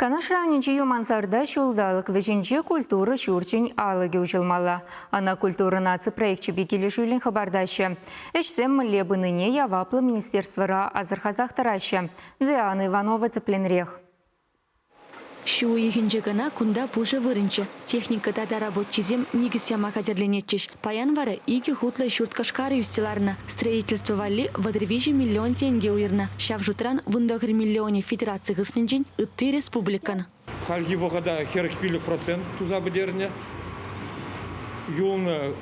Канаш районӗнчи Юмансарта ҫулталӑк вӗҫӗнче культура ҫурчӗн алӑкӗ уҫӑлмалла. Ӑна Культура наци проекчӗпе килӗшӳллӗн хӑпартаҫҫӗ. Ӗҫсем мӗнле пынине яваплӑ министерствӑра асӑрхасах тӑраҫҫӗ. Диана Иванова тӗплӗнрех. Ҫу уйӑхӗнче кӑна кунта пушӑ вырӑнччӗ. Техника тата рабочисем никӗс яма хатӗрленетчӗҫ. Паян вара икӗ хутлӑ ҫурт кӑшкарӗ ӳссе ларнӑ. Строительство валли 33 миллион тенкӗ уйӑрнӑ. Ҫав шутран 19 миллионӗ федераци хыснинчен, ытти республикӑн. Хальхи вӑхӑта 45% туса пӗтернӗ. Юлнӑ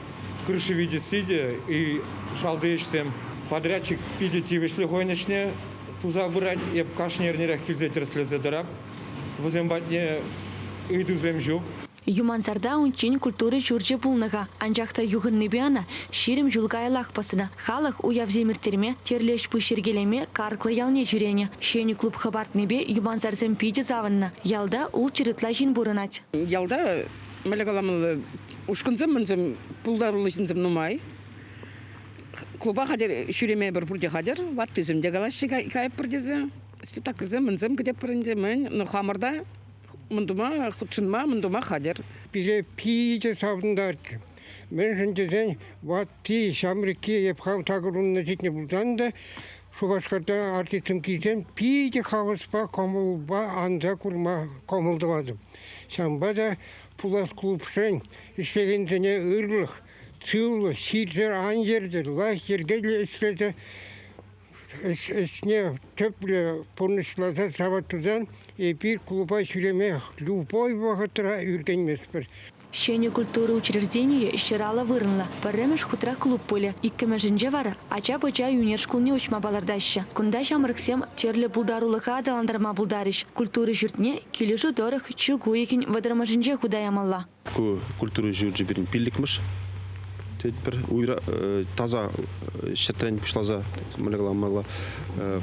крыша витесси те и шалти ӗҫсем. Подрядчик питӗ тивӗҫлӗ хӑйӗн ӗҫне туса пырать. Эп кашни эрнерех килсе тӗрӗслесе тӑрап. Вӗсем патне ыйтусем ҫук. Юмансарта унччен культура ҫурчӗ пулнӑ-ха, анчах та юхӑннипе ӑна 20 ҫул каяллах пӑснӑ. Халӑх уявсем ирттерме, тӗрлӗ ӗҫ-пуҫ йӗркелеме Карклӑ ялне ҫӳренӗ. Ҫӗнӗ клуб хӑпартнипе юмансарсем питӗ савӑннӑ. Ялта ултҫӗр ытла ҫын пурӑнать. Ялта, мӗнле каламалла, ушкӑнсем-мӗнсем, пултаруллӑ ҫынсем нумай. Клуба хатӗр ҫӳреме эпир пурте хатӗр. Ваттисем те калаҫҫӗ кайӑпӑр тесе. Спектакльсем мӗнсем кӗтетпӗр ӗнтӗ, мӗн, но хамӑр та мӗн тума хутшӑнма, мӗн тума хатӗр. Пире питӗ савӑнтарчӗ. Мӗншӗн тесен ватти, ҫамрӑкки эп хам 80 ҫитнӗ пулсан та Шупашкарта артистсем килсен питӗ хаваспа, кӑмӑлпа анса курма кӑмӑл тӑватӑп. Ҫавӑнпа та пулас клубшӑн ӗҫлекенсене ырлӑх, сывлӑх, чир-чӗр ан ертӗр, лайӑх йӗркеллӗ ӗҫлесе ӗҫне тӗплӗ пурнӑҫласа савӑт тусан эпир клуба ҫӳреме любой вӑхӑтра ӳркенместпӗр. Ҫӗнӗ культура учрежденийӗ ҫӑраллӑ вырӑнлӑ. Пӗрремӗш хутра клуб пулӗ, иккӗмӗшӗнче вара ача-пӑча ӳнер шкулне уҫма палӑртаҫҫӗ. Кунта ҫамрӑксем тӗрлӗ пултарулӑха аталантарма пултарӗҫ. Культура ҫуртне килӗшӳ тӑрӑх чӳк уйӑхӗн вӑтӑрмӗшӗнче хута ямалла. Ку культура ҫурчӗ пирӗн пиллӗкмӗш тетпӗр. Уйра таса ҫӗтрен пуҫласа мӗнле каламалла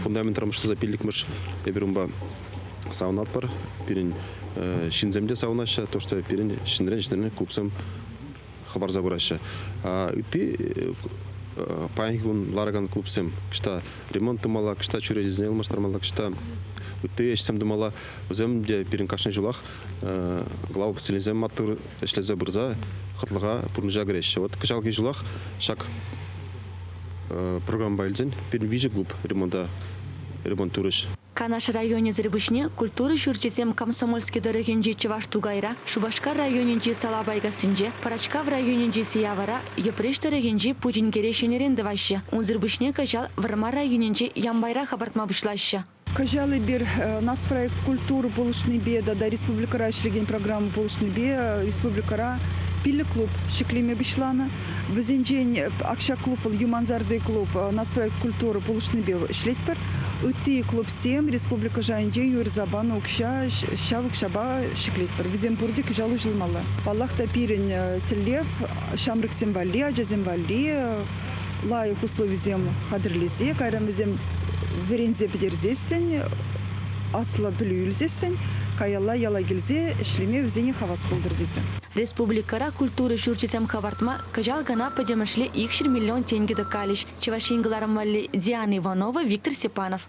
фундаментран пуҫласа пиллӗкмӗш эпир унпа савӑнатпӑр. Пирӗн ҫынсем те савӑнаҫҫӗ, то что пирӗн ҫӗнӗрен ҫӗнӗрен клубсем хӑпарса пыраҫҫӗ. Ытти паянхи кун ларакан клубсем кӑҫта ремонт тумалла, кӑҫта чӳречесене ылмаштармалла, кӑҫта ытти ӗҫсем тумалла. Вӗсем те пирӗн кашни ҫулах глава поселенисем маттур ӗҫлесе пырса хӑтлӑха пурнӑҫа кӗреҫҫӗ. Вот кӑҫалхи ҫулах ҫак программӑпа илсен пирӗн виҫӗ клуб ремонта ремонт турӗҫ. Канаш районӗсӗр пуҫне культура ҫурчӗсем Комсомольски тӑрӑхӗнчи Чӑваш Тукайра, Шупашкар районӗнчи Салапайкассинче, Пӑрачкав районӗнчи Сиявара, Йӗпреҫ тӑрӑхӗнчи Пучинкере ҫӗнӗрен тӑваҫҫӗ. Унсӑр пуҫне кӑҫал Вӑрмар районӗнчи Ямпайра хӑпартма пуҫлаҫҫӗ. Кӑҫал эпир нацпроект «Культура» пулӑшнипе тата республикӑра ӗҫлекен программа пулӑшнипе республикӑра пилӗк клуб ҫӗклеме пуҫланӑ. Вӗсенчен ак ҫак клуб вӑл Юмансарти клуб нацпроект «Культура» пулӑшнипе ӗҫлетпӗр. Ытти клубсем республика шайӗнче уйӑрса панӑ укҫа ҫав укҫапа ҫӗклетпӗр. Вӗсем пурте кӑҫал уҫӑлмалла. Паллах та, пирӗн тӗллев ҫамрӑксем валли, ачасем валли лайӑх условисем хатӗрлесе кайран вӗсем вӗренсе пӗтерсессӗн, аслӑ пӗлӳ илсессӗн каялла яла килсе ӗҫлеме вӗсене хавас пултӑр тесе. Республикӑра культура ҫурчӗсем хӑпартма кӑҫал кӑна пӗтӗмӗшле 200 миллион тенкӗ тӑккалӗҫ. Чӑваш Ен кӑларӑм валли Диана Иванова, Виктор Степанов.